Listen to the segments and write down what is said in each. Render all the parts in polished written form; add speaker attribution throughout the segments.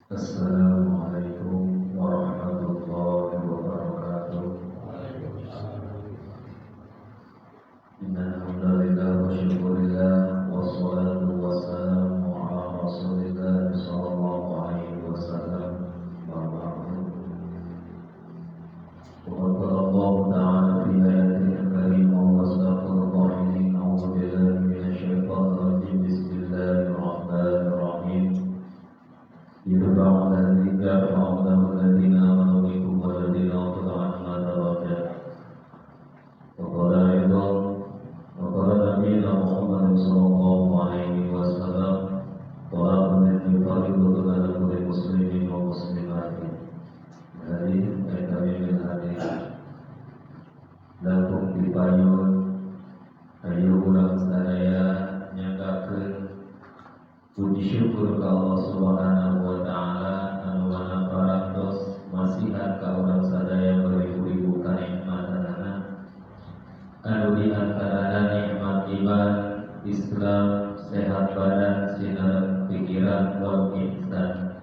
Speaker 1: Assalamualaikum warahmatullahi wabarakatuh. Innalhamdulillah wa syukurillah wassalatu wassalamu ala rasulillah sallallahu alaihi wasallam. Wa ba'du. Wa qala Allah ta'ala fi ayatil karimah wa asdaqul qailin, a'udzu billahi minasyaitonir rajim, bismillahirrahmanirrahim. Yarfa'u alladhina amanu minkum walladhina utul ilma darajat. Wa qala aidan wa qala nabiyuna Muhammad sallallahu alaihi wasallam, talabul ilmi fardhatun ala kulli muslimin wa muslimatin. Hadis min hadis langkung dipayun ayo urang sadaya nyanggakeun puji syukur ka Allah Subhanahu wa taala anu mana parantos masihan ka urang sadaya beribu-ribu kanikmatanana, anu di antarana nikmat iman, Islam, sehat badan, sinar pikiran, wal ihsan.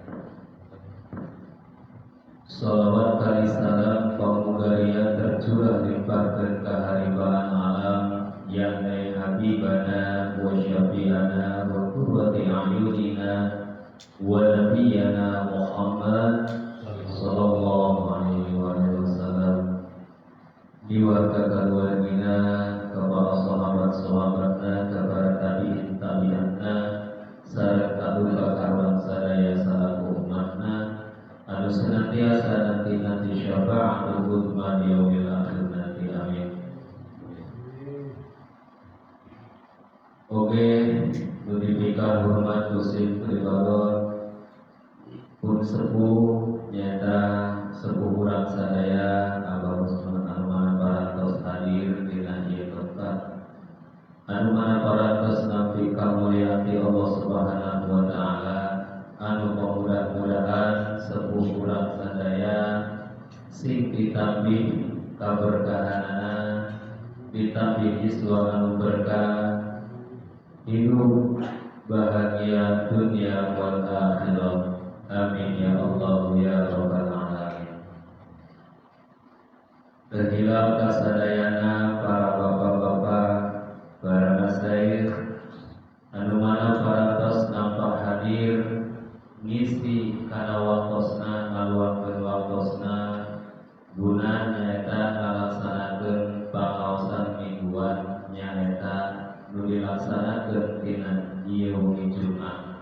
Speaker 1: Salawat kali salam pamugaria tercurah limpahkeun ka haribaan alam yakni habibana wa syafi'ana wa qurrati a'yunina wa nabiyyana Muhammad sallallahu alaihi wasallam, liwat kaluargina, ka para sahabat-sahabatna, ka para tabi'in tabi'atna, sareng kaduka karuan sadaya salaku umatna anu senantiasa nanti-nanti syafa'atul uzma di yaumil akhir nanti, amin. Oke, nu dipika hormat Gusti pribadon pun sepuh nyata sepuh urang sadaya Abah Usman anu mana parantos hadir dina ieu tempat, anu mana parantos nampi kamulyaan ti Allah Subhanahu wa taala, anu mudah-mudahan sepuh urang sadaya sing ditambih kaberkahanana, ditambih yuswa anu berkah, hidup bahagia dunia wal akhirah. Amin ya Allah ya rabbal alamin. Terhilap kasadayana para bapak-bapak, para masyayikh anu mana parantos nampak hadir ngisi kana waktosna, ngaluangkeun waktosna guna nyaeta ngalaksanakeun pangaosan mingguan nyaeta nu dilaksanakeun dina ieu wengi Jumat.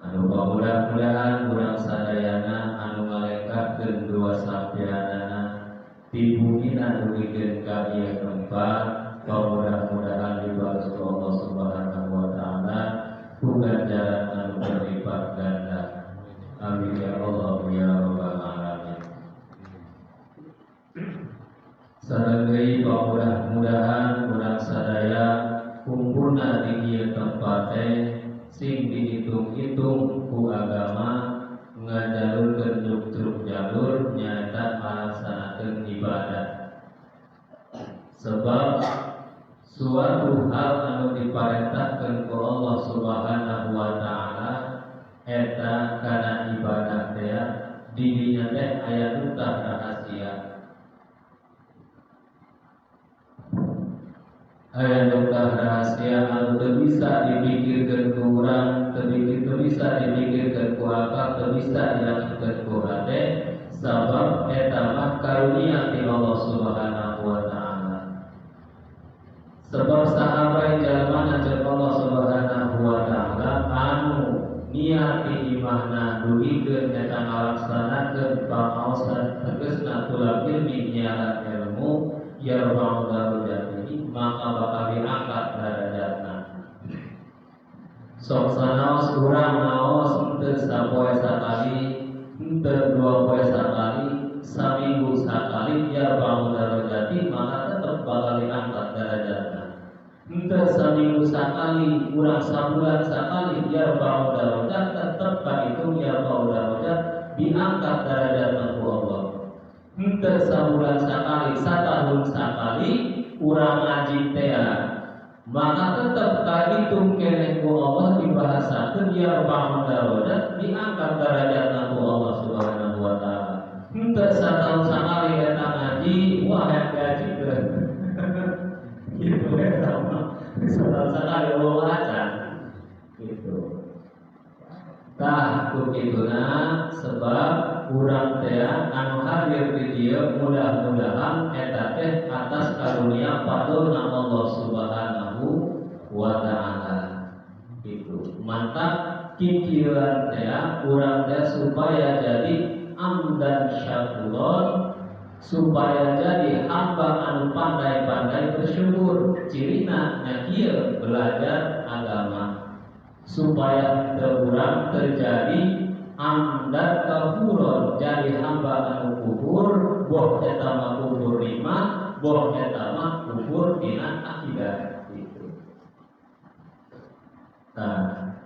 Speaker 1: Anu mudah-mudahan urang sadayana anu ngalengkahkeun dua sampeanana ti bumina dugikeun ka ieu tempat, mudah-mudahan dibalas ku Allah Subhanahu wa taala ku ganjaran anu berlipat ganda. Amin ya Allah ya rabbal alamin. Sareng deui mudah-mudahan urang sadaya kumpulna di ieu tempat teh sing dihitung-hitung ku agama ngajalurkeun nyuktruk jalur nyaeta ngalaksanakeun ibadah. Sebab suatu hal anu diparentahkeun ku Allah Subhanahu wa taala eta kana ibadah teh di dinya teh aya nutah rahasia. Aya nutah rahasia anu teu bisa dipikirkeun ku urang, teu bisa dipikirkeun ku akal, teu bisa dilakukeun ku hate, sabab eta mah karunia ti Allah Subhanahu wa taala. Sebab sahabat jalma jeung Allah Subhanahu wa taala anu niati imahna dugikeun eta ngalaksanakeun pangaosan tegasna tulab ilmi nyaran ilmu yarfa'u darajatihi, maka bakal diangkat derajatna. Sok sanaos urang naos henteu sapoe sakali, henteu dua poe sakali, saminggu sakali yarfa'u darajati, maka tetep bakal diangkat derajatna. Henteu saminggu sakali, urang sabulan sakali yarfa'u darajat, tetep kahitung yarfa'u darajat diangkat derajatna ku Allah. Henteu sabulan sakali, satahun sakali urang ngaji teh, maka tetep kahitung keneh ku Allah dibahasakeun yarfa'u darajat, diangkat derajatna kituna sebab urang teh anu hadir di dieu mudah-mudahan eta teh atas karunia fadlna Allah Subhanahu wa taala. Itu mantap kikieuan teh urang teh supaya jadi amdan syakuron, supaya jadi hamba anu pandai-pandai bersyukur. Cirina nya kieu, belajar agama supaya teu urang terjadi amdan kafuron, jadi hamba anu kufur, boh eta mah kufur nikmat, boh eta mah kufur dina akidah gitu. Nah,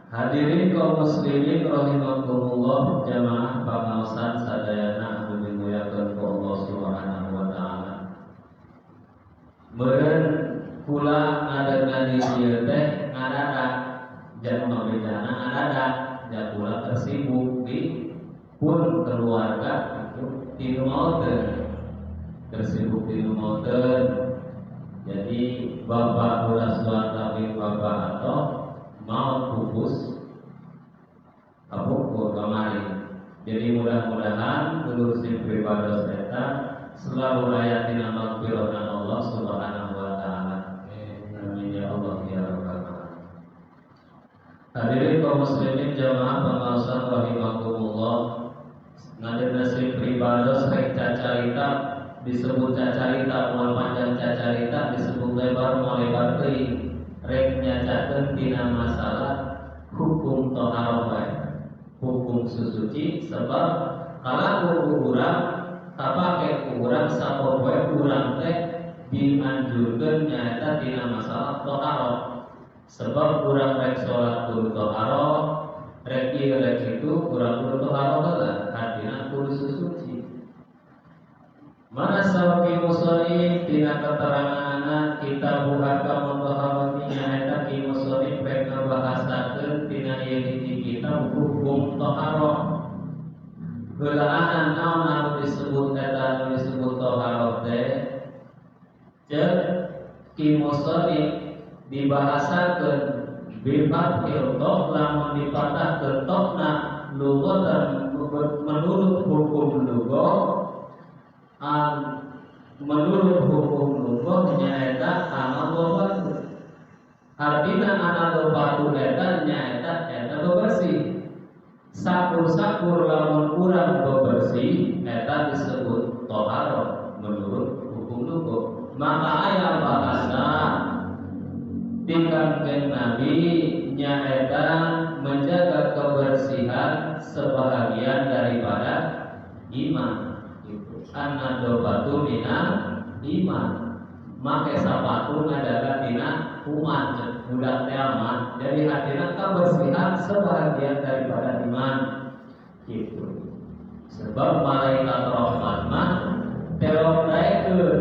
Speaker 1: hadirin kaum muslimin rahimakumullah, jamaah pangaosan sadayana anu dimuliakeun ku Allah Subhanahu wa taala. Meureun kula ngadengan di dieu teh ngadadak, janu ngabejana ngadadak, ja kula tersibuk di pun keluarga itu tinu mauten, tersibuk tinu mauten. Jadi bapak kula suatu bapak atau mau pupus kapungkur kemarin. Jadi mudah-mudahan dulur sim pribados eta selalu aya dina magfirahna Allah Subhanahu wa taala. Amin ya Allah ya rabbal alamin. Hadirin kaum muslimin jamaah pengaosan rahimakumullah. Ngadeuna sim pribados rek cacarita, disebut cacarita moal panjang, cacarita disebut lebar moal lebar teuing, rek nyacakeun tina masalah hukum toharoh bae, hukum susuci, sebab kalaku urang kapake ku urang sapopoe urang teh dianjurkeun nyaeta tina masalah toharoh, sebab urang rek salat kudu toharoh, rek ieu rek itu urang kudu toharoh heula, artina kudu susuci. Mana saur Ki Musonif tina keteranganna kitab Ahkamut Toharoti, nyaeta Ki Musonif rek ngabahasakeun tina ieu hiji kitab hukum toharoh. Heulaanan naon anu disebut eta anu disebut toharoh teh? Ceuk Ki Musonif dibahasakeun bifathil toh, lamun dipatahkeun tohna, lughatan menurut hukum lughah, an menurut hukum lughah nyaeta an-nadhafatu, artina an-nadhafatu eta nyaeta eta bebersih. Sakur-sakur lamun urang bebersih eta disebut toharoh menurut hukum lughah. Maka aya bahasa ti Kangjeng Nabi nyaeta menjaga kebersihan sebahagian daripada iman gitu. An-nadhafatu minal iman. Make sapatu ngajaga tina kuman, budak teh mah. Jadi artinya kebersihan sebahagian daripada iman gitu. Sebab malaikat rahmat mah terok daekeun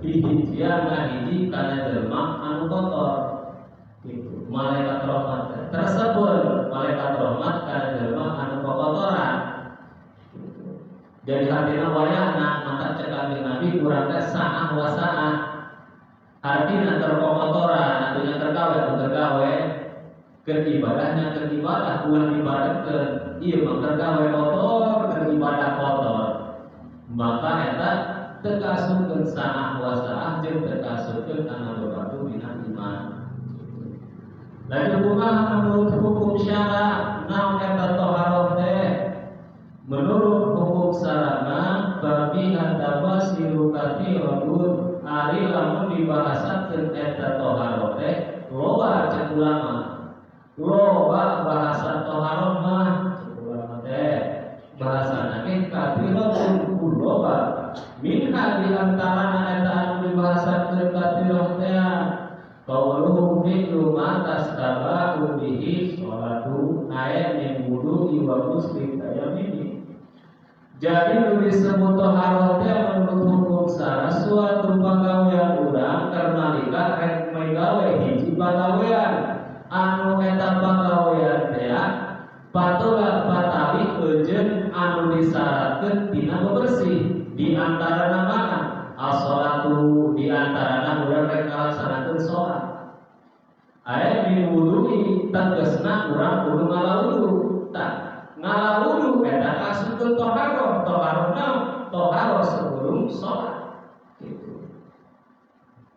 Speaker 1: dihijian ngahiji kana jelema anu kotor gitu. Malaikat rahmat tersebut, malaikat rahmat kana jelema anu kotoran gitu. Jadi artinya wayahna maka cek Kanjeng Nabi kurang teh saah wa saah, artinya terkotoran artinya tergawe tergawe keur ibadahnya, keur ibadah ulah dibarengkeun ieu mah, keur gawe kotor, keur ibadah kotor, maka eta teu kaasupkeun saah wa saah jeung teu kaasupkeun an-nadhafatu minal iman. Laju kumaha menurut hukum syara, naon eta toharoh teh? Menurut hukum syara fafiha tafasiru katsiratun, ari lamun dibahasakeun eta toharoh teh loba cek ulama, loba bahasa toharoh mah cek ulama teh bahasana ge katsiratun loba. Minha di antarana eta anu dibahasakeun katsiroh teh qauluhum fi'lu ma tastabahu bihi sholatu ayat min wudu'i wa ghusli tayammumi. Jadi nu disebut toharoh teh menurut hukum syara suatu pagawean urang keur nalika rek megawe hiji pagawean anu eta pagawean teh patola patali eujeun anu disyaratkeun tina bebersih, di antarana mana as-sholatu, di antarana urang rek ngalaksanakeun salat aya min wudu'i, tegasna urang kudu ngawudu. Tah. Ngala wudu eta kasupkeun toharoh. Toharoh naon? Toharoh sebelum sholat gitu.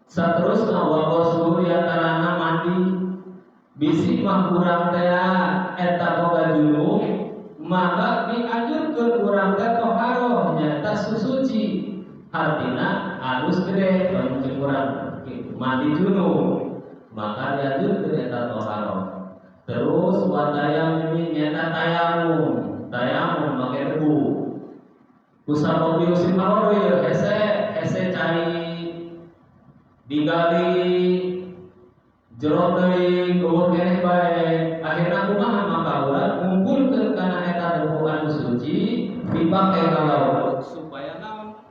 Speaker 1: Seterusnya wa ghuslu diantarana mandi. Bisi mah urang teh eta boga junub, maka dianjurkeun urang teh toharoh, nyaeta susuci, artina alus gede lamun ceuk urang gitu, mandi junub, maka dianjurkeun eta toharoh. Terus wa tayammum, nyaeta tayamum. Tayamum make debu kusabab diusin marodo ieu hese hese cai digali jero teuing eueuh keneh bae. Akhirna kumaha? Maka urang ngumpulkeun kana eta debu anu suci, dipake ngalawu supaya naon?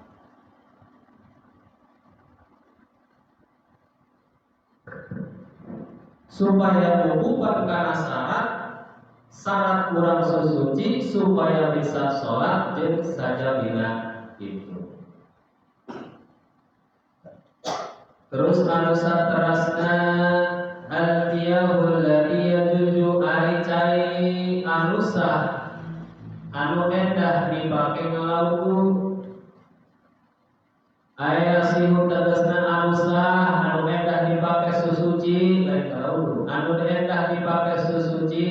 Speaker 1: Supaya nyukupan kana syarat syarat kurang susuci supaya bisa sholat jeung sajabina itu. Terus anu saterasna al miyahul lati yajuzu, ari cai anu sah, anu endah dipake ngalawu. Aya sihu tegasna anu sah anu endah dipake susuci, lain ngalawu, anu endah dipake susuci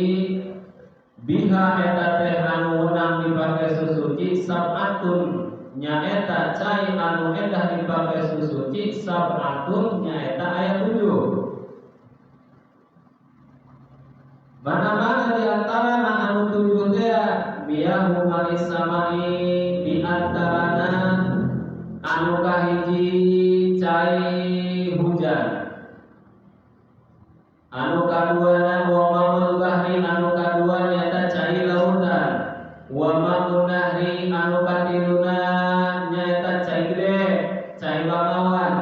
Speaker 1: biha eta teh anu wenang dipake susuci sab'atun, nyaeta cai anu endah dipake susuci sab'atun, nyaeta aya 7. Mana-mana di antara anu 7 teh miyahu ma'is samai, di antarana anu kahiji cai hujan, anu kaduana wa ma'ul bahri, anu kadua nyaeta cai lautan, wa ma'un nahri, anu katiluna nyaeta cai gede, cai bangawan,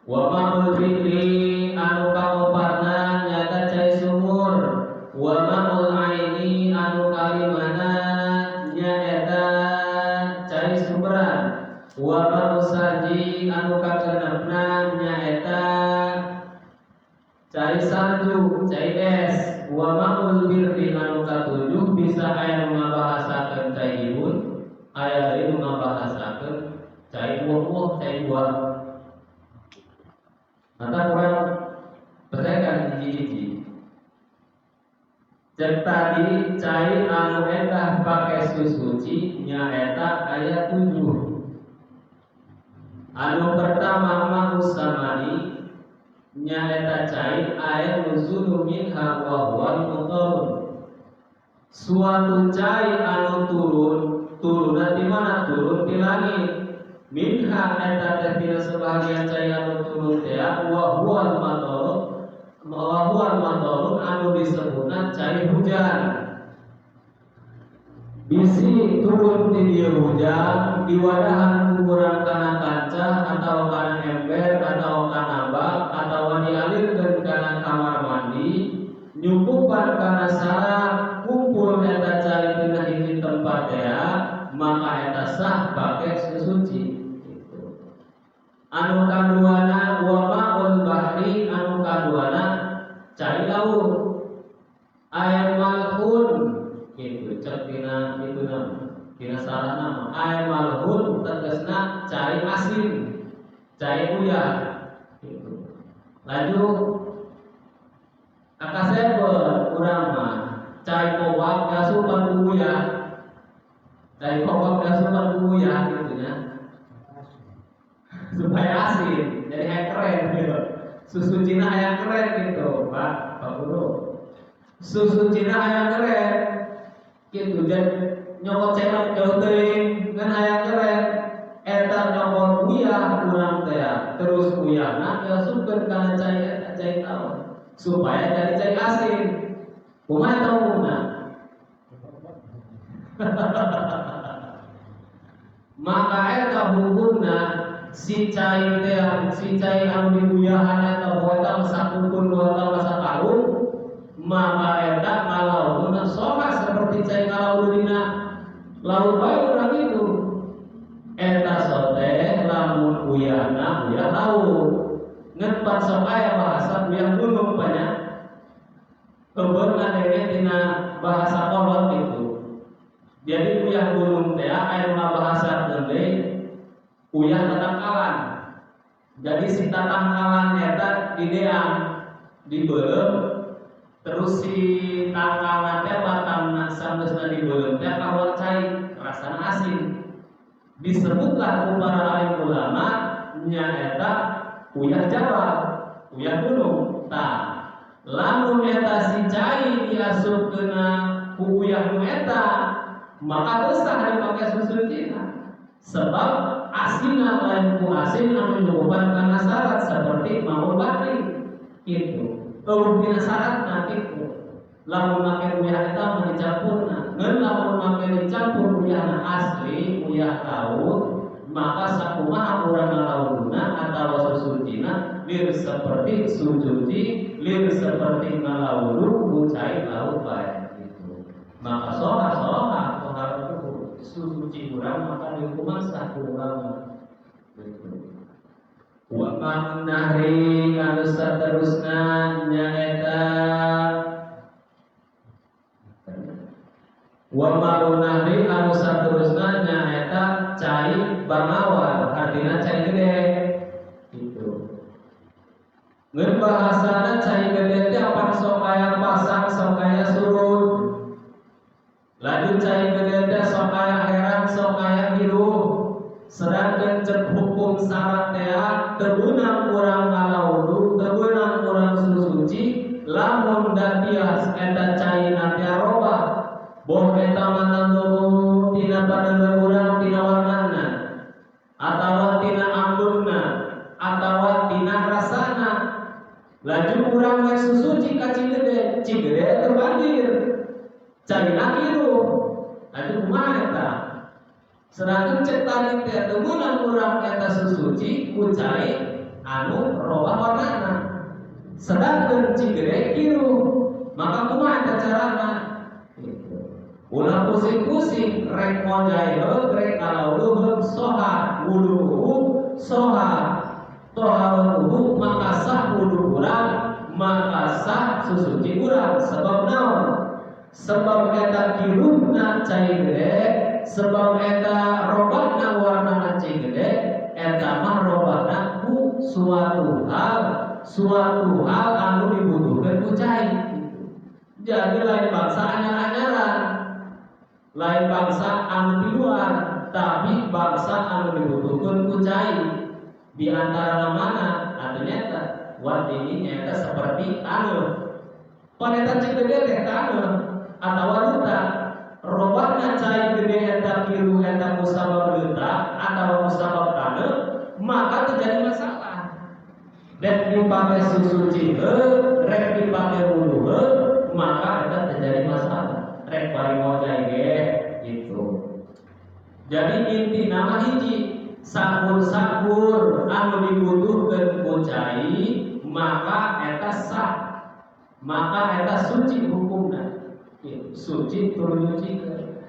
Speaker 1: wa ma'ul bi'ri, anu kaopatna nyaeta cai sumur, wa ma'ul aini, anu kalimana nyaeta cai sumberan, wa ma'us salji, anu kagenepna nyaeta cai salju, cai es, wa ma'ul birri, anu katujuh bisa aya nu ngabahasakeun cai ibun, aya deui nu ngabahasakeun cai buah-buah, cai buah. Maka kurang percaya kan hiji-hiji. Cek tadi cai anu endah pake susuci nyaeta aya 7. Anu pertama ma'us samai, nyaeta cai air nuzulu minha wa huwa al-mutar. Suatu cai anu turun, turunna di mana? Turun di langit. Minha eta teh tina sebagian cai anu turun teh wa huwa al-matar, wa huwa al-matar anu disebutna cai hujan. Bisi turun di dieu hujan diwadahan kuburan kana kaca atau kana ember atau kana bak atau dialirkeun kana kamar mandi, nyukupan kana sarang kumpul eta cai dina hiji tempat teh, maka eta sah pake susuci gitu. Anu kaduana wa ma'ul bahri, anu kaduana cai laut aya malhun gitu, cek dina itu nama dina salah nama aya malhun tegasna cai asin, cai uyah gitu. Laju akasepeun urang mah cai kowak gasupan ku uyah, cai kowak gasupan ku uyah gitu nya, supaya asin jadi hayang keren gitu. Susu Cina hayang keren gitu, Pak, Pak Guru. Susu Cina hayang keren gitu, dan nyokot cenok jauh teuing ngan hayang keren eta nyokot uyah urang teh, terus uyahna diasupkeun kana cai cai taon supaya jadi cai asin. Kumaha eta hukumna? Maka eta hukumna si cai teh, si cai anu diuyahan eta bahwa eta sakukun bahwa eta sakarung, maka eta ngalauna soha seperti cai ngalauna dina laut bae urang itu. Eta sote lamun uyahna uyah laut, ngan pan sok aya bahasa uyah gunung banyak kebon ngadenge tina bahasa kolot itu. Jadi uyah gunung teh aya nu ngabahasakeun deui uyah tatangkalan. Jadi si tatangkalan eta dideang, dibeuleum, terus si tangkalan teh batangna sanggeusna dibeuleum teh kaluar cai, rasana asin. Disebutlah ku para alim ulama nyaeta uyah jabal, uyah gunung. Tah, lamun eta si cai diasupkeuna ku uyah nu eta, maka teu sah dipake susucina. Sebab asina lain ku asin anu nyukupan kana syarat seperti maul bahri kitu. Eueuh dina syaratna kitu. Lamun make uyah eta mah dicampurna, ngan lamun make dicampur uyahna asli uyah laut, maka sakumaha urang ngalauduna atawa susucina lir seperti sucuci, lir seperti ngalaudu ku cai laut bae gitu. Maka soha-soha tohar susuci urang maka dihukuman sah ku urang gitu. Wa ma'un nahri anu saterusna nyaeta wa ma'un nahri anu saterusna nyaeta cai bangawar, artinya cai gede gitu. Ngeun bahasana cai gede teh apa sok aya pasang, sok aya surut. Lanjut cai gede teh sok aya herang, sok aya hirup. Sedangkan cek hukum syarat teh teu beunang urang ngalaudu, teu beunang urang susuci, lamun datias eta caina teh robah. Boh eta mah tina pandeuleu urang tina warnana atawa tina ambengna atawa tina rasana. Laju urang we susuci ka Cigede, Cigede teu banjir. Caina kiruh. Laju kumaha eta? Sedangkan cek tadi teh teu meunang urang eta susuci ku cai anu robah warnana. Sedangkan Cigede kiruh, maka kumaha eta carana? Ulah pusing-pusing, rek ngojai heug, rek ngalauduh heug, soha wuduhu, soha toharatuhu, maka sah wudu urang, maka sah susuci urang. Sebab naon? Sebab eta kiruhna cai gede, sebab eta robahna warnana cai gede, eta mah robahna ku suatu hal anu dibutuhkeun ku cai. Jadi lain bangsa anyar-anyaran, lain bangsa anu di luar, tapi bangsa anu dibutuhkeun ku cai. Di antara mana? Atuh nyata, wadini nyata seperti taneuh. Pan eta cai gede teh taneuh atawa leutak. Robahna cai gede eta kiruh eta musabab leutak atawa musabab taneuh, maka terjadi masalah. Rek dipake susuci heuh, rek dipake wudu heuh, maka eta terjadi masalah. Rek bari ngojai ge gitu. Jadi inti nama hiji, sakur-sakur anu dibutuhkeun ku cai, maka eta sah, maka eta suci hukumna. Suci turun nyucikeun.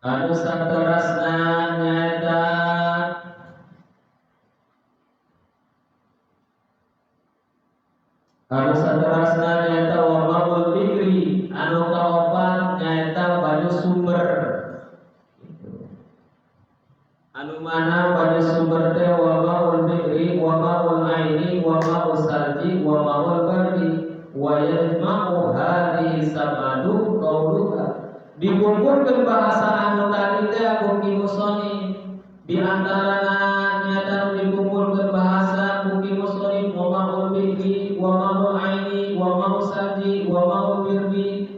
Speaker 1: Anu saterasna nyaeta anu saterasna nyaeta wa maul fikri, anu kaopat nyaeta banyu sumber. Anu mana banyu sumber teh wa maul fikri, wa maul aini, wa maul salji, wa maul bardi, wa yajma'u hadhihi sab'atu qauluka. Dikumpulkeun bahasa anu tadi teh ku Ki Musoni. Di antarana nyata nu dikumpulkeun bahasa ku Ki Musoni wa maul fikri, wa maul aini, wa maul salji, wa maul birdi.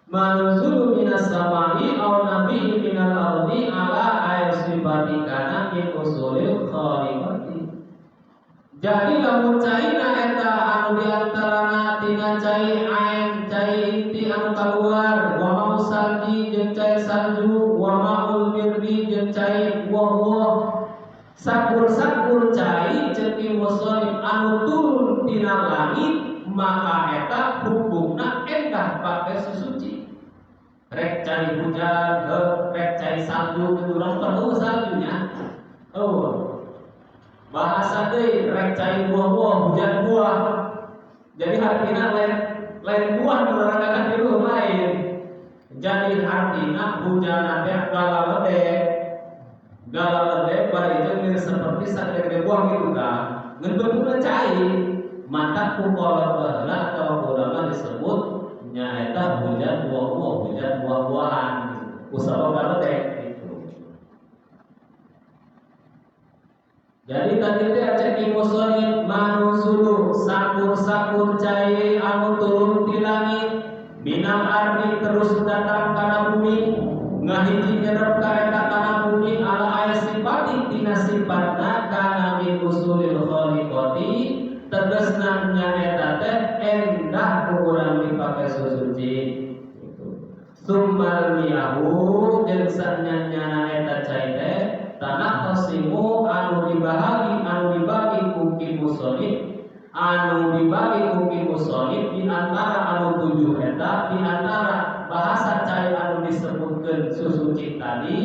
Speaker 1: Manzulu minas samai aw nabi minal ardi ala ayat sifati kana min usulil khaliqati. Jadi lamun caina eta anu diantarana tina cai ain, cai inti anu kaluar, wa mau salji jeung cai salju, wa maul birdi jeung cai woh-woh. Sakur-sakur cai ceuk Ki Musonif anu turun tina langit, maka eta hukumna endah pake susuci. Rek cai hujan, rek cai salju, urang perlu saljunya. Oh. Bahasa deui rek cai buah-buah, hujan buah. Jadi artinya lain lain buah nu raragakan di luhur lain. Jadi artinya hujan teh galaledek. Galaledek bari jeung seperti sagede buah gitu kan. Ngan bentukna cai. Mata ku kolot baheula atau ulama disebut nyaeta hujan buah-buah, hujan buah-buahan. Kusabab galedek gitu. Jadi tadi teh cek musonib manuzulu sakur-sakur cai anu turun ti langit minal ardi terus datang kana bumi ngahiji nyerep ka eta kana bumi ala aya sifati tina sifatna kana min usulil khaliqati tegasna nyaeta teh endah ku urang dipake susuci gitu. Summal miyahu jeung sanyana eta cai teh tanah qasimu anu dibahagi anu dibagi ku ki musonib anu dibagi ku ki musonib di antara anu tujuh eta di antara bahasa cai anu disebutkeun susuci tadi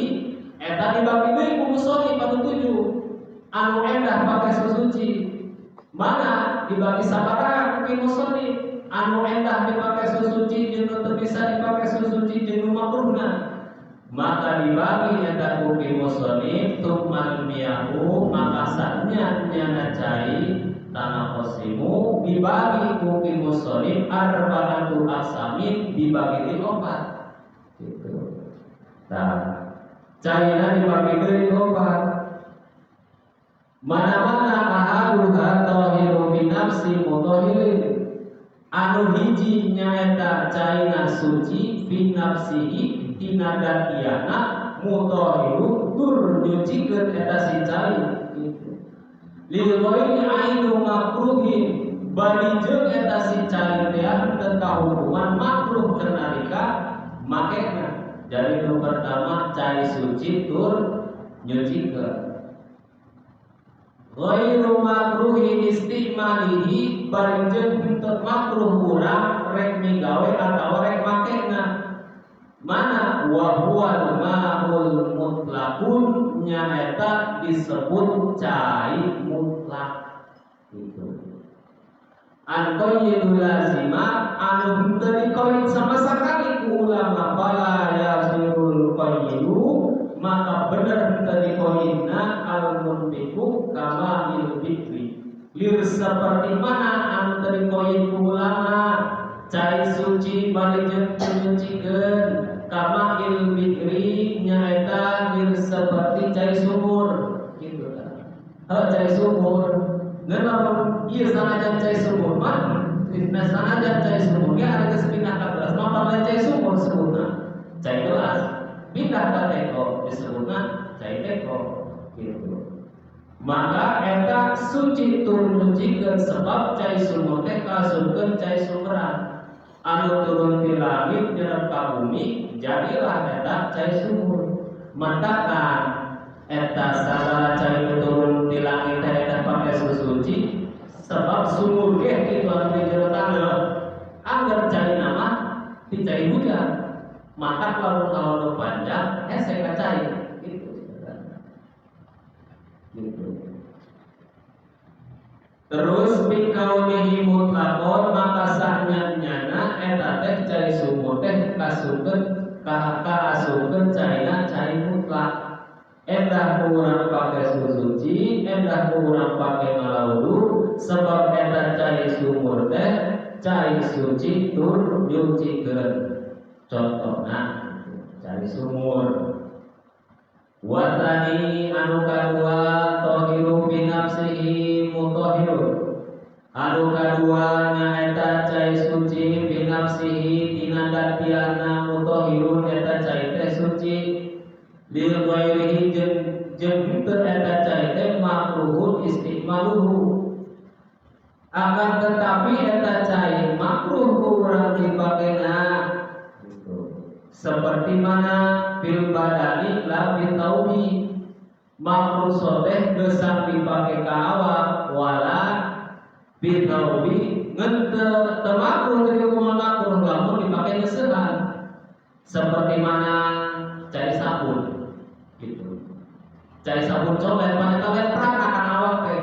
Speaker 1: eta dibagi deui ku musonib anu tujuh anu endah pake susuci mana dibagi sabaraha ku ki musonib anu endah dipake susuci jeung nu teu bisa dipake susuci jeung nu makruhna maka dibagi eta ku ki musonib tsummal miyahu maka sanya nyana cai tanah qasimu dibagi ku ki musonib arba'atu aqsamin dibagi di opat gitu. Nah, caina dibagi deui opat. Mana-mana ahaduha tahiru fi nafsi mutahhirin anu hiji nyaeta caina suci fi nafsihi tina datiana mutahhiru tur nyucikeun eta si cai gitu. Lil ghairi ainu makruhin bari jeung eta si cai teh teu kahukuman makruh keur nalika makena. Jadi nu pertama cai suci tur nyucikeun. Ghairu makruhi istimalihi bari jeung henteu makruh urang rek migawe atawa rek makena. Mana wa huwal ma'ul mutlaqun nyaeta disebut cai mutlak gitu. An qayyidul lazima anu henteu dikoin sama sekali ku ulama fala yasirul qayyidu maka bener henteu dikoinna al munfiqu kama il bikri lir seperti mana anu teu dikoin ku ulama cai suci bari jeung nyucikeun kama il bikri nyaeta lir seperti cai sumur gitu kan. Heuh cai sumur ngan lamun ieu sanajan cai sumur mah nah sanajan cai sumur ge ari geus pindah ka gelas mah lain cai sumur sebutna cai gelas pindah ka teko disebutna cai teko gitu. Maka eta suci tur nyucikeun sebab cai sumur teh kaasupkeun cai sumberan anu turun ti langit nyerep ka bumi jadilah eta cai sumur. Matakan eta sagala cai nu turun ti langit teh eta pake susuci sebab sumur ge kitu anu di jero taneuh angger cai mah ti cai hujan maka lamun hawa panjang hese ka cai gitu. Gitu. Terus bikaunihi mutlaqon maka sahnya-nyana eta teh cai sumur teh kasupkeun kaasupkeun caina cai mutlak. Endah ku urang pake susuci, endah ku urang pake ngalaudu sebab eta cai sumur teh cai suci tur nyucikeun. Contohna cai sumur. Watani anu kadua tahiru fi nafsihi mutahhirun anu kadua nyaeta cai suci fi nafsihi tina datiana mutahhirun eta cai teh suci lil ghairihi jeung henteu eta cai teh makruhun istimaluhu akan tetapi eta cai makruh ku urang dipakena gitu. Seperti mana fil badani la fil taubi makruh soteh geusang dipake ka awak wala fil taubi ngan teu makruh teu hukuman makruh lamun dipake geuseuhan. Seperti mana cai sabun gitu. Cai sabun colet pan eta leprak kana awak teh.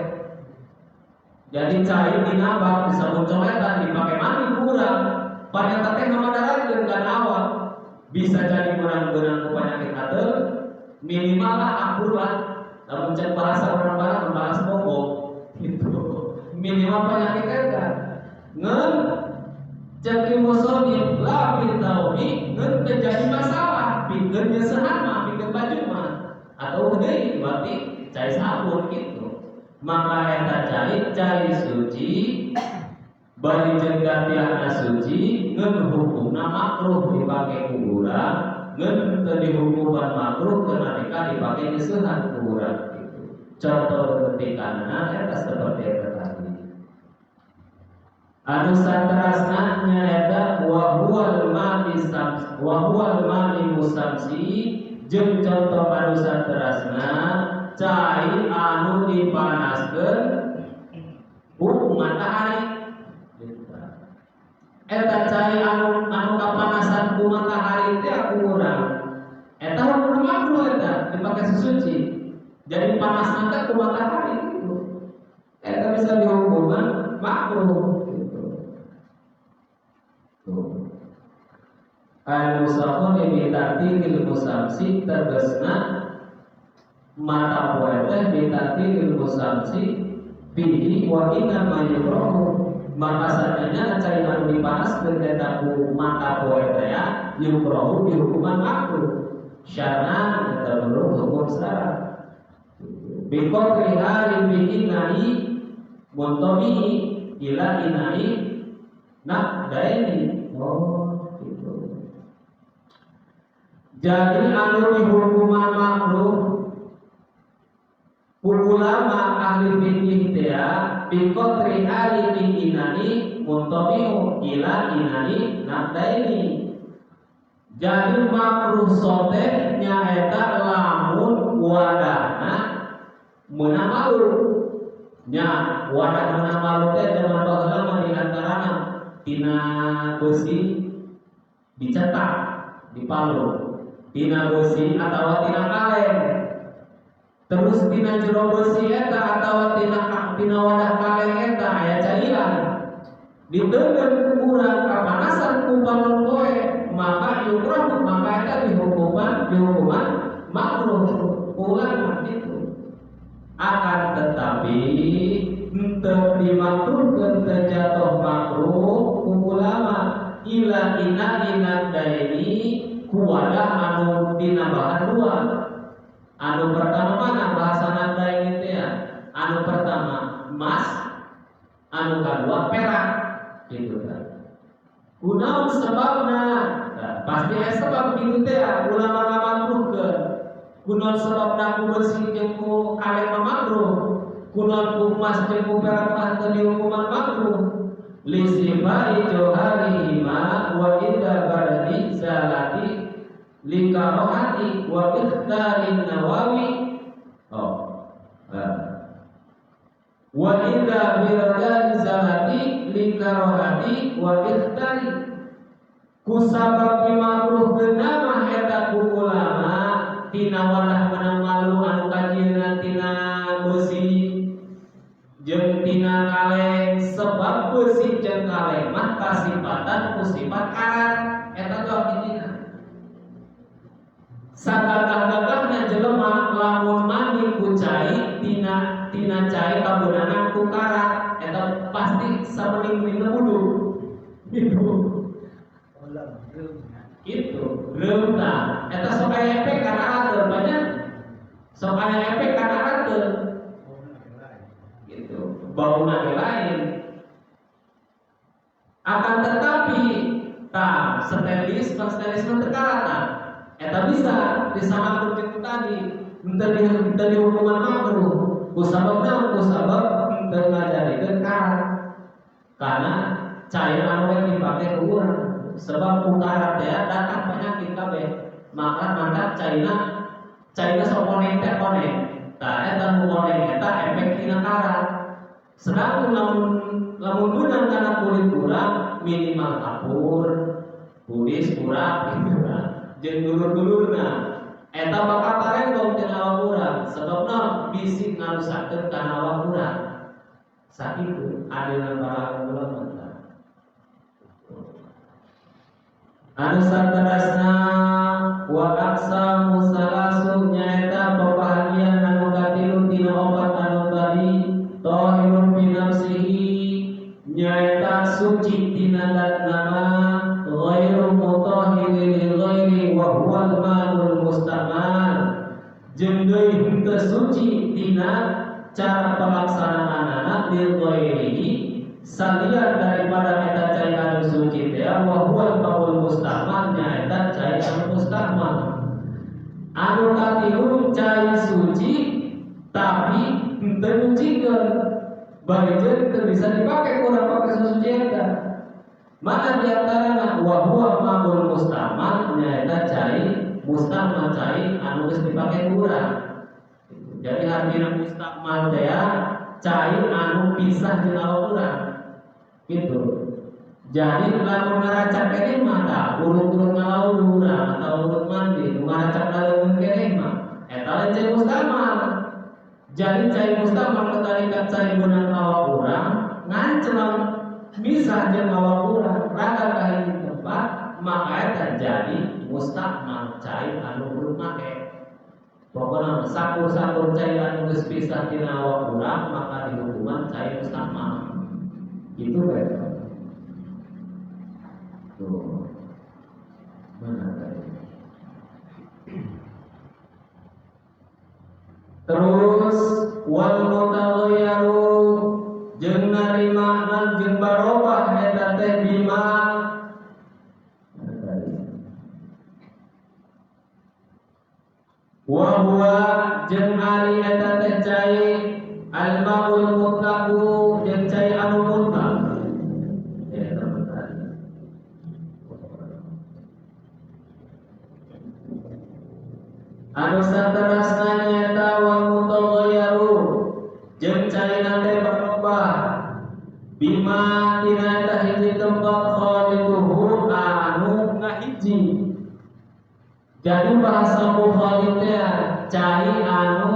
Speaker 1: Jadi cai dina bak di sabun coletan dipake mandi kurang, pan eta teh ngamadaratkeun kana awak. Bisa jadi kurang beunang ku penyakit ateul, minimal lah akur lah. Lamun cek bahasa orang barat bahas mogok gitu. Minimal penyakit eta. Ngan cek musonif la fi taubi ngan teu jadi masalah, pikeun nyeusehan mah, pikeun baju mah atau deui berarti cai sabun gitu. Maka eta cai cai suci bari jeung gatiana suci ngan hukumna makruh dipake ku urang, ngan teu dihukuman makruh ketika dipake nyeusehan ku urang gitu. Contoh ketikana eta seperti eta tadi. Anu saterasna nyaeta wa huwal ma'i sams wa huwal ma'i musamsi jeung contoh anu saterasna cai anu dipanaskeun ku matahari. Eta cai anu anu kapanasan ku matahari teh ku urang. Eta hukum makruh eta dipake sesuci. Jadi panasna teh ku matahari gitu. Eta bisa dihukuman makruh gitu. Tuh. Al musafun bi ta'tilil musamsi tegasna mata poe teh bi ta'tilil musamsi fihi wa inna ma yukrahu, maka sadayana cai anu dipanaskeun eta ku mata poe teh ya yukrahu dihukuman makruh syar'an eta menurut hukum syara bi qadri hari bi inai muntomi ila inai nah daini. Oh gitu. Jadi anu dihukuman makruh ulama ahli fikih teh bi qadri ali bi inai muntomiu ila inai naqdaini. Jadi makruh sote nyaeta lamun wadahna meunang malu nya. Wadah meunang malu teh zaman baheula mah di antarana tina besi dicetak di palu, tina besi atawa tina kaleng, terus tina jero besi eta atawa tina tina wadah kaleng eta aya cairan diteungeun ku urang, kapanasan ku panon poe, maka yukrahu, maka eta dihukuman dihukuman makruh ulama itu. Akan tetapi henteu dimakruhkeun, teu jatuh makruh ku ulama ila ina ina daini ku wadah anu dinambahan dua. Anu pertama mana bahasa naqdaini teh ya? Anu pertama emas, anu kedua perak gitu kan. Kunaon sebabna? Nah, pasti aya sebab gitu teh ya, ulama ngamakruhkeun. Kunaon sebabna ku besi jeung ku kaleng mah makruh? Kunaon ku emas jeung ku perak mah teu dihukuman makruh? Lisifai jauharihima wa inda bardi zalati likarohati wa ikhtarin nawawi. Oh. Nah. Wa inda biradani zalati likarohati wa ikhtari kusabab dimakruhkeun mah eta ku ulama tina wadah menang malu anu kajieuna tina besi jeung tina kaleng, sebab besi jeung kaleng mah kasipatan ku sifat karat. Eta tuh hijina sagagah-gagahna jelema lamun mandi ku cai tina tina cai kabeunangan ku karat eta pasti sabening-beningna wudu gitu gitu reum. Tah eta sok aya efek kana rateun, banyak sok aya efek kana rateun gitu, bauna ge lain. Akan tetapi tah stainless mah, stainless mah teu karatan. Eta bisa disamakeun jeung tadi, henteu di henteu dihukuman makruh ku sabab naon? Ku sabab henteu ngajadikeun karat karena cai anu rek dipake ku urang, sebab ku karat teh datang penyakit kabeh. Maka mantap caina caina sok koneng teh, koneng tah eta nu koneng eta efek tina karat. Sedangkan lamun lamun beunang kana kulit urang minimal kapur, kudis kurang gitu kan jeung dulur-dulurna. Eta bakal tarenggong tina awak urang sebab naon bisi ngarusakeun kana awak urang. Sakitu adilan para ulama. Anu saterasna wa aqsamu salasu nyaeta pabahagian anu katilu tina opat anu tadi tahirun fi nafsihi nyaeta suci tina nama ghairu mutahhirin li ghairi wa huwal ma'ul mustamal jeung deui henteu suci tina cara pelaksanaanana li ghairihi salian daripada eta cai anu suci teh wa huwal ma'ul mustamal nyaeta cai anu mustamal anu katilu cai suci tapi henteu nyucikeun bari jeung teu bisa dipake kurang pake suci eta. Mana diantarana wa huwa ma'ul mustamal nyaeta cai mustamal cai anu geus dipake kurang. Jadi artinya mustamal teh cai anu pisah jeung awak urang. Gitu. Jadi lamun ngaracak keneh mah tah urut-urut ngalawu urang atau urut mandi nu ngaracak laleungeun keneh mah eta lain cai mustamal. Jadi cai mustamal ketika cai beunang awak urang ngancleng misah jeung awak urang raga ka hiji tempat maka eta jadi mustamal cai anu urut make. Pokona sakur-sakur cai anu geus pisah tina awak urang maka dihukuman cai mustamal. Gitu kan? Tuh. Mana tadi? Terus wal mutaghayyaru jeung narima jeung barobah eta teh bima wa huwa jeung ari eta teh cai al ma'ul mutlaqu jeung cai anu mutlaq. Ya teman-teman. Anu saterasna nyaeta wal mutaghayyaru jeung caina teh berubah bima tina eta hiji tempat khalituhu anu ngahiji. Jadi bahasa mukhalif teh cai anu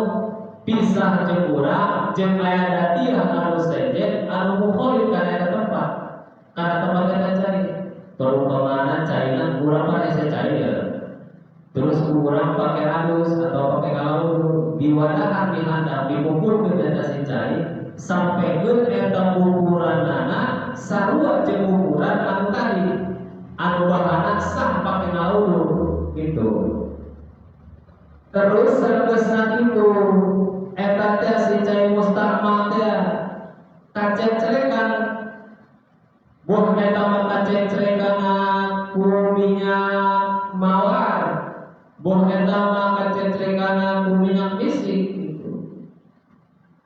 Speaker 1: pisah jeung urang jeung aya datiah anu sejen anu mukhalif kana eta tempat. Kana tempat eta cai. Perumpamaan caina urang mah hese cai ya. Terus urang pakai alus atau pakai kalaudu diwadahan dihandap dikumpulkeun eta si cai sampaikeun eta ukuranana sarua jeung ukuran anu tadi anu bahana sah pakai kalaudu gitu. Terus sageusna kitu eta teh si cai mustakmal teh kacecrekan boh eta mah kacecrekanna ku minyak mawar boh eta mah kacecrekanna ku minyak misik gitu.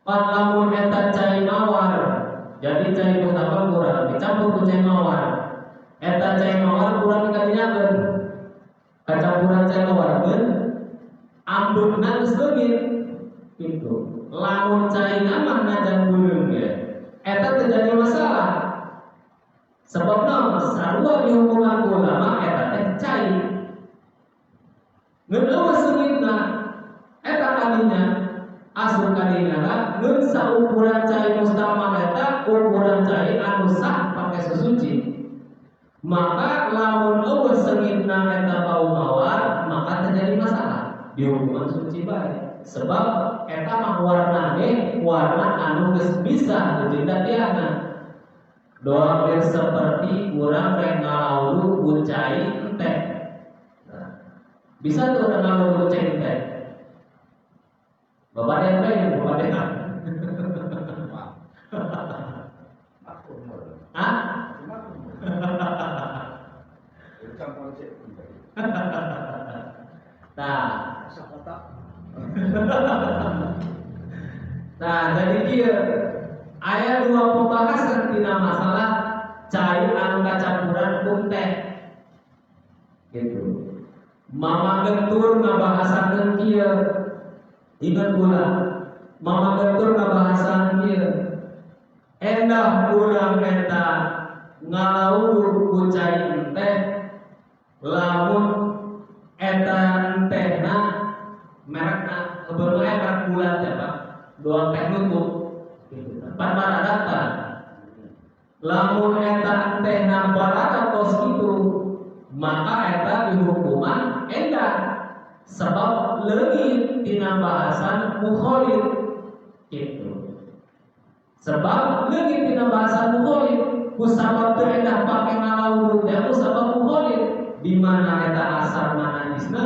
Speaker 1: Pan lamun eta cai mawar jadi cai mustakmal kurang dicampur ku cai mawar eta cai mawar kurang dikadinyakeun kacampuran cai mawar geun ambekna geus leungit gitu. Lamun caina mah najan beureum ge eta terjadi masalah sebab naon sarua dihukuman ulama eta teh cai ngeun eueuh seungitna eta kadinya asup kadinya ngeun saukuran cai mustamal eta ukuran cai anu sah pake sesuci maka lamun eueuh seungitna eta bau mawar maka terjadi masalah dihukuman suci bae sebab eta mah warnane warna anu geus bisa jeung datiana doa seperti urang rek ngalaulu ku cai enteh. Nah, bisa tuh urang ngalaulu ku cai enteh. Bapak DP, bapak DP. Hah? Nah, nah jadi kieu aya dua pembahasan tina masalah cai anu kacampuran ku teh. Gitu. Mama Gentur ngabahasakeun kieu. Ingat pula, Mama Gentur ngabahasan kieu. Endah urang eta ngalaulu ku cai teh lamun eta tehna Merekna heubeul aya merek bulan teh Pak. Doang teh nutup gitu. Pan baradag tah. Lamun eta teh baradag kos kitu, maka eta dihukuman endah. Sebab leungit tina bahasan mukholid gitu. Sebab leungit tina bahasan mukholid, ku sabab teu endah pake ngalawu teh ku sabab mukholid, di mana eta asar najisna,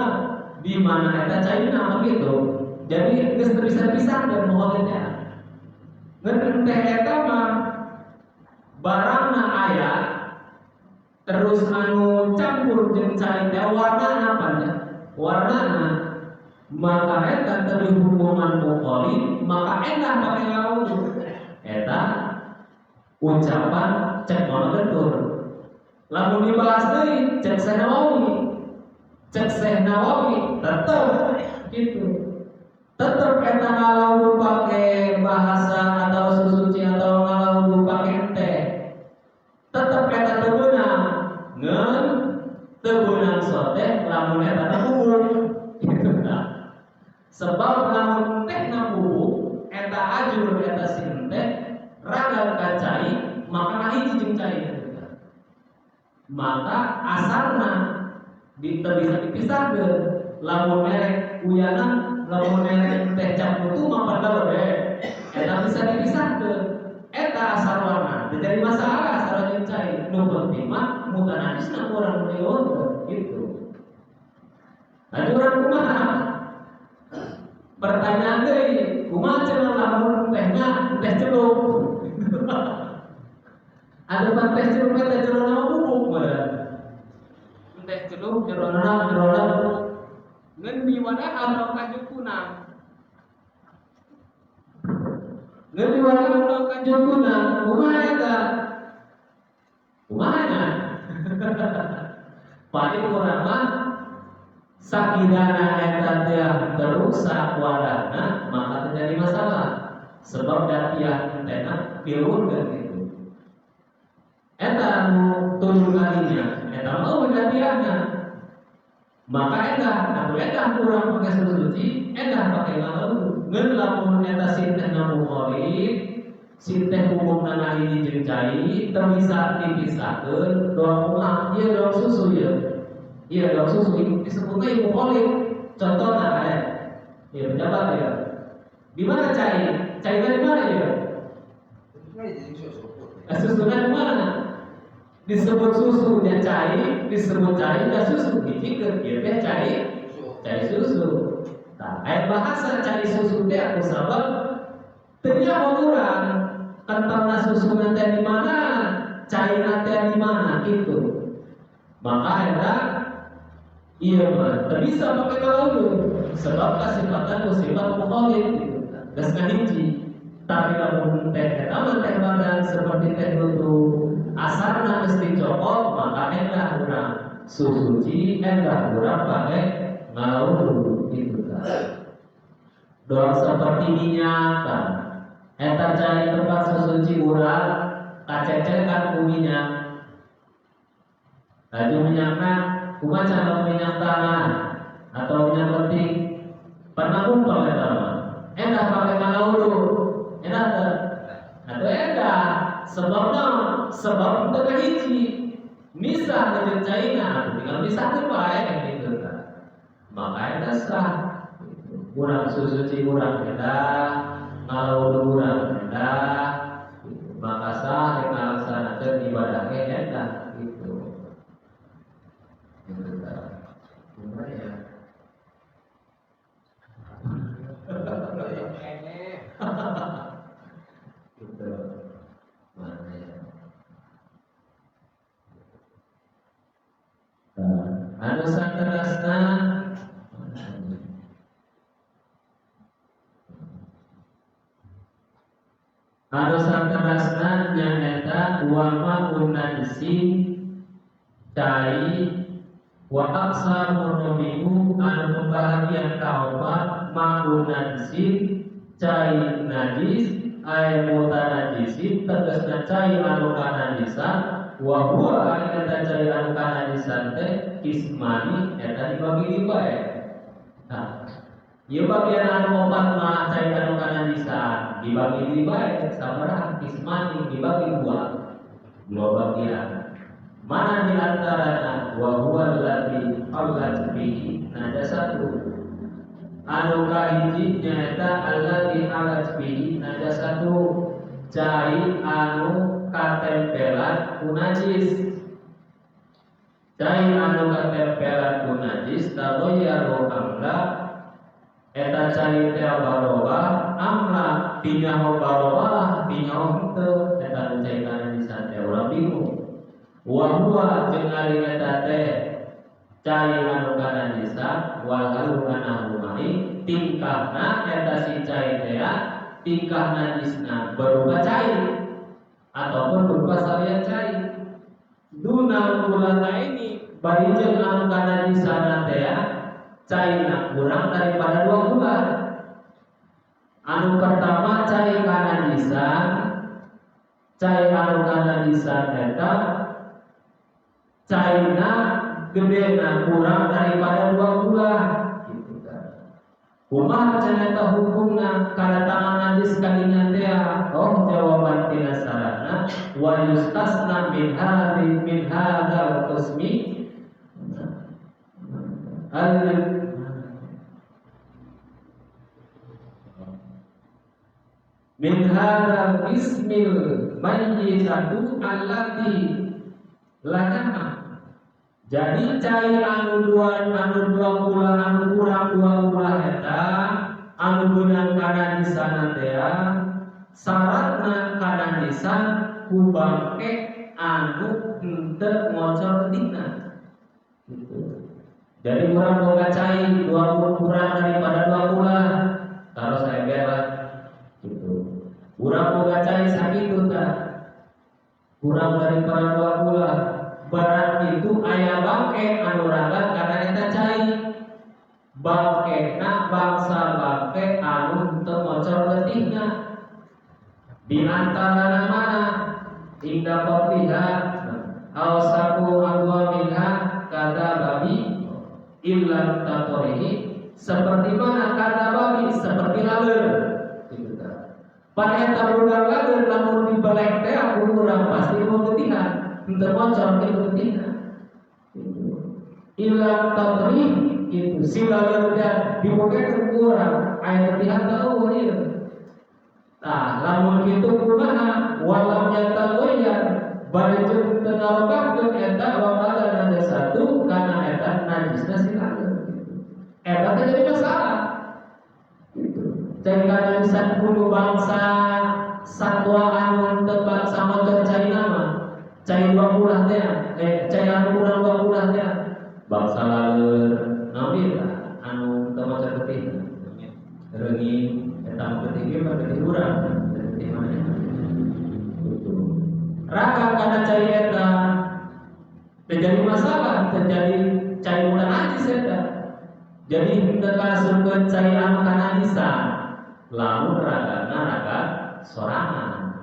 Speaker 1: di mana eta caina begitu. Jadi geus teu bisa dipisahkeun mukholid teh. Ngan teh eta mah barangna aya terus anu campur jeung cai teh warnana apa nya? Warnana maka eta teu dihukuman mukholid, maka endah pake ngawudu. Eta ucapan cek mono gentur. Lamun dibahas deui cek Syekh Nawawi. Cek Syekh Nawawi tetep gitu. Tetep eta ngalawu pake bahasa atau susuci atau ngalawu pake teh. Tetep eta teu beunang. Ngan teu beunang soteh lamun eta teh bubuk gitu nah. Sebab lamun tehna bubuk eta ajur eta si teh ragam ka cai maka ngahiji jeung cai gitu kan. Maka asarna teu bisa dipisahkeun. Lamun merek uyana, lamun merek teh cap mutu mah padahal we eta bisa dipisahkeun. Eta asar warna teu jadi masalah asar jeung cai. Nu penting mah mutanajisna urang diurkeun gitu. Tadi urang kumaha? Pertanyaan deui, kumaha cenah lamun tehna teh celup? Ada pan teh celup teh jerona mah bubuk meureun. Teh celup jerona jerona bubuk. Ngan diwadahan dong kanjeng kunang. Ngan diwadahan dong kanjeng kunang, kumaha eta? Kumaha nya? Paling urang mah sakirana eta teh terusak wadahna maka terjadi masalah. Sebab datiah teh diluhurkeun gitu. Eta anu turun kalinya, eta mah datiahna. Maka eta atuh eta kurang pakai susuci, eta pakai ngalawu. Ngan lamun eta si teh mukholid, si teh hukumna ngahiji jeung cai, teu bisa dipisahkeun, doang kumaha? Ieu doang susu ieu. Ieu doang susu disebutna ieu mukholid. Contohna aya. Ieu pejabat ya. Di mana cai? Caina di mana ieu? Susuna di mana? Disebut susu nya cai, disebut cai nya susu, hijikeun ieu teh cai, cai susu. Tah, aya bahasa cai susu teh aku sabab teu nyaho urang kentalna susuna teh di mana, caina teh di mana gitu. Maka eta ieu mah teu bisa pake kalaudu sebab kasifatan ku sifat mukholid gitu. Geus ngahiji. Tapi lamun teh eta mah teh badan seperti teh nutu asarna geus dicokot maka endah urang susuci, endah urang pake ngawudu gitu kan. Doang seperti minyak kan. Eta cai tempat susuci urang kacecekan ku minyak. Laju minyakna kumaha cara minyak tanah atau minyak letik pernah kumpul eta mah. Endah pake ngawudu. Enak teu? Atuh endah. Sebab naon? Sebab teu kahiji. Misah jeung caina, atuh tinggal misahkeun bae gitu kan. Maka eta sah. Urang susuci urang endah, ngawudu urang endah, maka sah rek ngalaksanakeun ibadah ge endah gitu. Gitu kan. Kumaha ya? Gitu. Mana ya? Nah, anu saterasna anu saterasna nyaeta wa ma'un najisi cai wa aqsamu rabi'u anu pembahagian kaopat ma'un najisi cai najis ay mutanajisin tegasna cai anu kanajisan wa huwa ari eta cai anu kanajisan teh kismani eta dibagi dua ya. Nah, Ieu bagian anu opat mah cai anu kanajisan dibagi deui bae sabaraha kismani dibagi dua bagian. Mana di antaranya wa huwa alladzi hallat bihi najasatu. Anu kahiji nyaeta alladzi halat bihi najasatu cai anu katempelan ku najis. Cai anu katempelan ku najis tagoyaru amla eta cai teh barobah amla tinyaho barobah tinyaho henteu eta nu cai kanajisan teh urang bingung. Wa huwa jeung ari eta teh cai anu kanajisan wal halu anahu mai tingkahna eta si cai teh tingkah najisna berupa cai ataupun berupa salian cai. Duna kulata ini bari jeung anu kanajisan teh caina kurang daripada dua bulan. Anu pertama cai kanajisan, cai anu kanajisan eta caina gedena kurang daripada dua bulan gitu kan. Kumaha cenah eta hukumna kadatangan najis kadinya teh? Oh jawaban tina sarana wa yustasna min hadhi min hadzal qismi al min hadzal ismil mayyitatu allati lanama. Jadi cai anu dua bulan anu kurang dua bulan eta anu beunang kanajisan teh syaratna kanajisan ku bangke anu henteu ngocor dina gitu. Jadi kurang boga cai dua kurang daripada dua bulan taruh saya lah gitu. Kurang boga cai sakitu tah kurang daripada dua bulan barat itu aya bangke anu ragat karena eta cai bangkena bangsa bangke anu teu ngocor letihna di antara mana inda qafiha aw saku agwa minha kata babi illam tatorihi seperti mana kata babi seperti laler gitu kan. Pan eta budak laler lamun dibelek teh aku urang pasti mau getihan henteu ngocor kitu getihna illam tatorihi gitu si laler teh dibokeun ku urang aya getihan teh eueuh ieu. Tah lamun kitu kumaha walam yatagoyar bari jeung teu ngarobahkeun eta wakala najasatu kana eta najisna si laler gitu. Eta teh jadi masalah gitu. Cai kanajisan kudu bangsa satwa anu teu bangsa motor caina mah cai dua bulan teh cai anu kurang dua bulan teh bangsa laler naon ieu anu teu maca getih reungit eta mah getih ge mah getih urang getih mana gitu. Raka kana cai eta terjadi masalah terjadi cai ulah najis eta. Jadi henteu kasupkeun cai anu kanajisan lamun ragana raga sorangan.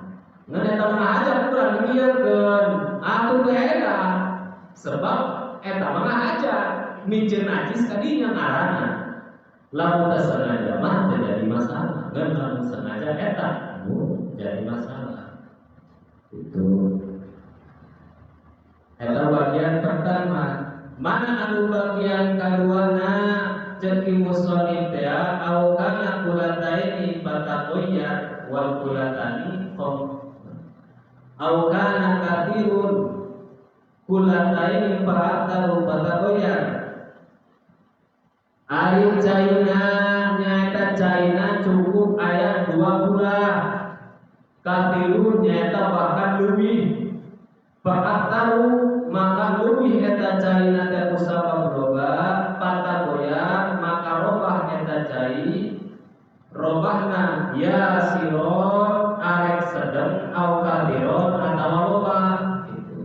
Speaker 1: Ngan eta mah aja kurang dibieurkeun atuh teh eta sebab eta mah aja miceun najis kadinya ngaranna. Lamun teu sengaja mah teu jadi masalah. Ngan lamun sengaja eta jadi masalah. Itu. Eta bagian pertama. Mana anu bagian kaduana ceuk musonif teh au kana kulataini fataqoyar wal kulatani khom au kana kathirun kulataini fa'ataru fataqoyar. Ari caina nyaeta caina cukup aya dua bulah kathirun nyaeta bahkan leuwih fa'ataru maka leuwih eta caina teh kusabab robah patagoyar maka robah eta cai robahna yasiron arek sedeng au kathiron atawa robah gitu.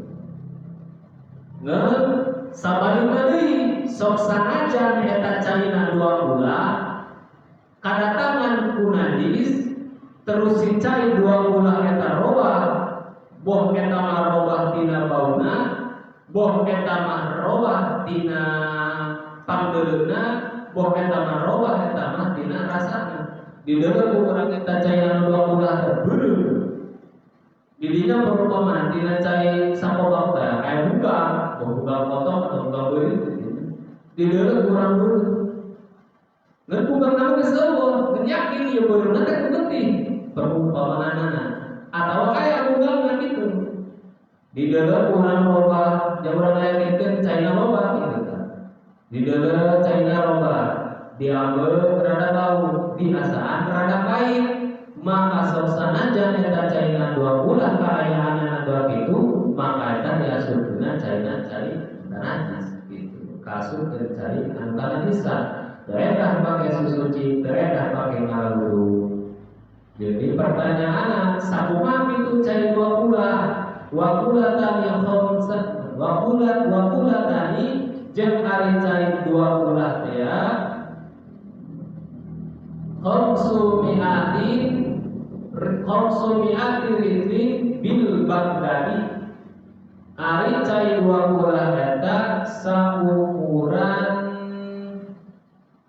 Speaker 1: Ngeun sabalina deui sok sanajan eta caina dua bulah kadatangan ku najis terus si cai dua bulah eta robah boh eta mah robah tina bauna boh eta mah robah tina pangdeuleuna boh eta mah robah eta mah tina rasana. Di dalam urang eta cai anu dua kulah teh beureum. Di dinya perumpamaan tina cai sakobak teh aya bugang, boh bugang potong atau bugang beureum. Di dalam urang beureum. Ngan bugang nama geus eueuh, ngan yakin ieu beureumna teh ku getih perumpamaanana. Atawa kaya bugang gitu. Di dalam urang robah, jang urang ngayakinkeun caina loba gitu kan. Di dalam caina loba, diambil rada bau, diasaan rada pahit, maka sok sanajan eta caina dua bulan kaayaanna dua kitu, maka eta diasupkeun caina cai najis gitu. Kasupkeun cai anu kanajisan. Teu edah pake susuci, teu edah pake ngalawudu. Jadi pertanyaanna sakumaha kitu cai dua bulan? Wa qulatani khamsat wa qulat wa qulatani jeung ari cai dua kulah teh ya khamsu mi'ati ritlin bil Baghdadi. Ari cai dua kulah eta saukuran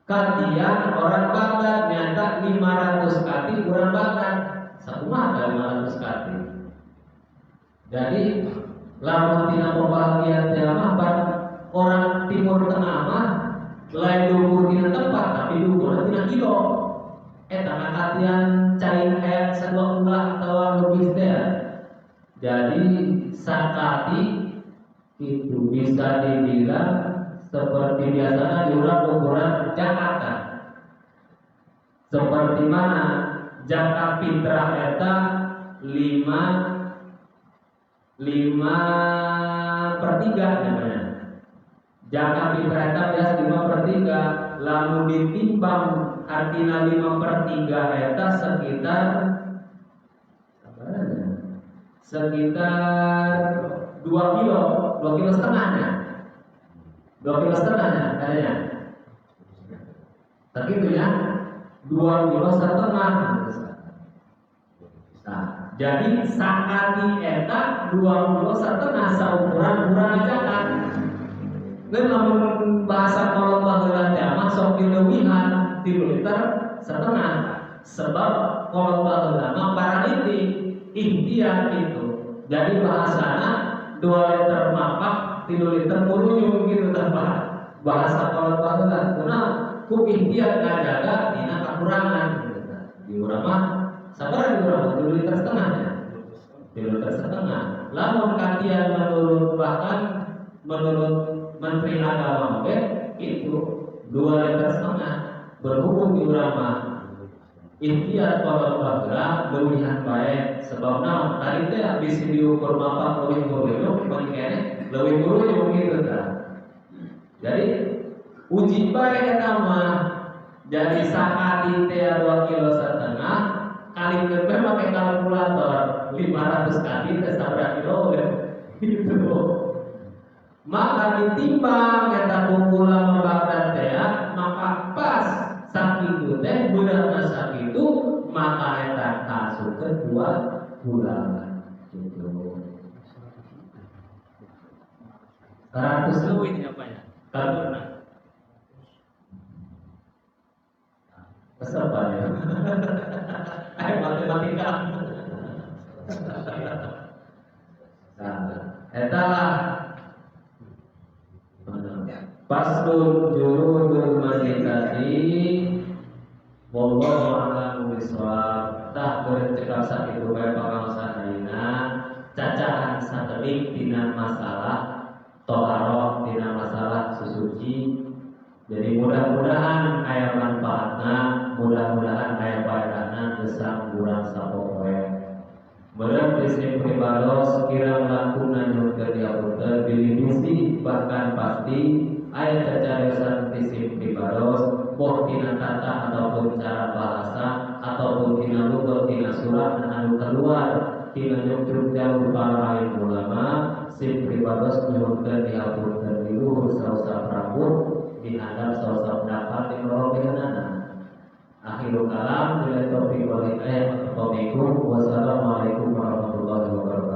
Speaker 1: katian orang Baghdad nyata 500 kati urang Baghdad. Sakumaha 500 kati? Jadi lamun tina pembagian teh mah orang Timur Tengah mah lain diukur tina tempat tapi diukur tina kilo. Eta mah katian cai aya sadua kulah atawa leuwih teh. Jadi sakati itu bisa dibilang seperti biasanya diurang ukuran Jakarta. Seperti mana zakat fitrah eta 5 5/3 namanya. Zakat fitrah eta biasa 5/3, lalu ditimbang artinya 5/3 eta sekitar sekitar 2 kilo, 2 kilo setengahnya. 2 kilo setengahnya kayaknya. Tapi itu ya 2 kilo setengah. Nah, jadi sakati eta 2 kilo setengah saukuran urang zakat. Ngan lamun bahasa kolot baheula teh mah sok dileuwihan 3 liter setengah. Sebab kolot baheula mah paraniti ikhtiar gitu. Jadi bahasana 2 liter mapak, 3 liter murunyung gitu tah bahasa kolot baheula. Kunaon ku ikhtiar ngajaga dina kakurangan gitu tah. Di urang mah sabaraha di urang mah 3 liter setengahnya. 3 liter setengah. Lamun katian menurut bahkan menurut Menteri Agama oge itu 2 liter setengah. Berhubung di urang mah ikhtiar kolot baheula leuwihan bae sebab naon tadi teh bisi diukur mapak leuwih murunyung bagi keneh leuwih murunyung gitu tah. Jadi uji bae eta mah. Jadi sakati teh 2 kilo setengah kalikeun bae make kalkulator 500 kali teh sabaraha kilo gitu. Maka ditimbang eta ku ulama Baghdad teh maka pas sakitu teh beratna sakitu maka eta kasupkeun dua bulan gitu. 100 leuwih apa ya? Kalkuna. Kesel ya. Ayo matematika. Nah, eta lah Faslun jurudul maitati wallahu a'lamu bishawab. Tah beureum cekap sakitu bae pangaosan ayeuna cacahan sakedik dina masalah toharoh dina masalah susuci. Jadi mudah-mudahan aya manfaatna, mudah-mudahan aya faedahna gesang urang sapopoe. Beureum prinsip pribados kirang langkung nyuhunkeun dihapunten bilih bisi bahkan pasti aya cacariosan prinsip pribados boh tina tata ataupun cara bahasa ataupun tina lugat tina surat anu keluar tina nyuktruk jalur para alim ulama sim pribados nyuhunkeun dihapunten di luhur sausap rambut di handap sausap pendapat di lorobehanana. Akhirul kalam bila taufiq wal hidayah. Wassalamualaikum warahmatullahi wabarakatuh.